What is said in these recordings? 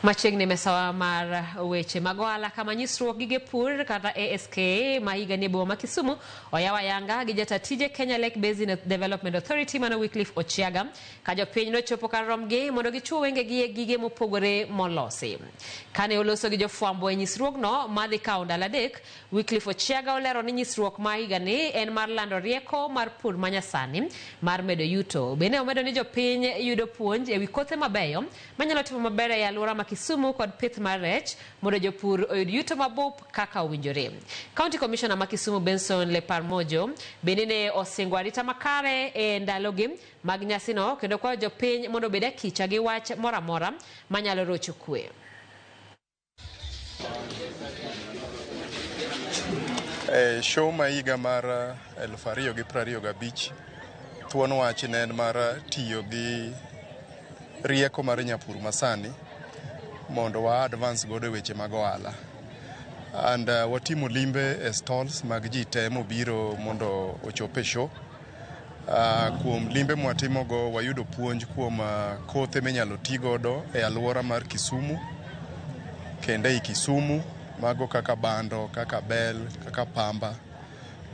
Machiegni mesawa mar weche mag ohala kama nyisruok gige pur kata ASK ma higa ni e boma ma Kisumu oyaw ayanga gi jata tije Kenya Lake Basin Development Authority mano Wycliffe Ochiaga ka jopiny nochopo kar romgi mondo gichuo wengegi e gige mopogore molosi. Kane oloso gi jofwambo e nyisruogno madhi kawo ndalo 3, Wycliffe Ochiaga olero ni nyisruok ma higani en mar lando rieko mar pur manyasani mar medo yuto. Bende omedo ni jopiny yudo puonj ewi kothe mabeyo manyalo timo maber e alwora ma Kisumu kod pith mar rech mondo jopur oyud yuto mabup kaka owinjore. County Commissioner ma Kisumu Benson Leparmojo bende ne osingo arita makare e ndalogi mag nyasino kendo kwayo jopiny mondo obed akicha gi wach moro amora manyalo rocho kwe. E show ma higa mar 2025, thuon wach ne en mar tiyo gi rieko mar nyapur masani mondo wa advance godo e weche mag ohala. And watimo limbe e stalls mag ji te mobiro mondo ochop e show. Kuom limbe mwatimogo wayudo puonj kuom kothe minyalo ti godo e alwora mar Kisumu kendo ei Kisumu mago kaka bando, kaka bel, kaka pamba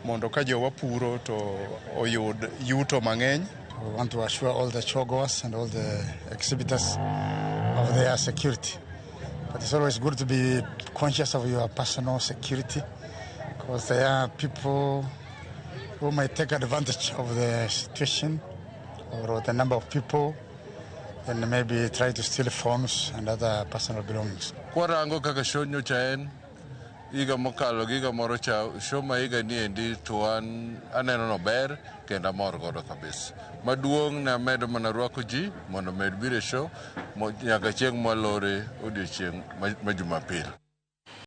mondo ka jowa puro to oyud yuto mang'eny. We want to assure all the showgoers and all the exhibitors of their security. But it's always good to be conscious of your personal security because there are people who might take advantage of the situation or the number of people and maybe try to steal phones and other personal belongings. Kwarango kaka show nyocha en higa mokalo gi higa moro cha, show ma higa ni endi to an aneno nober kendo amor godo kabisa. Maduong' ne amedo mana rwako ji mondo omed biro e show nyaka chieng' mwalore odiochieng' ma Jumapil.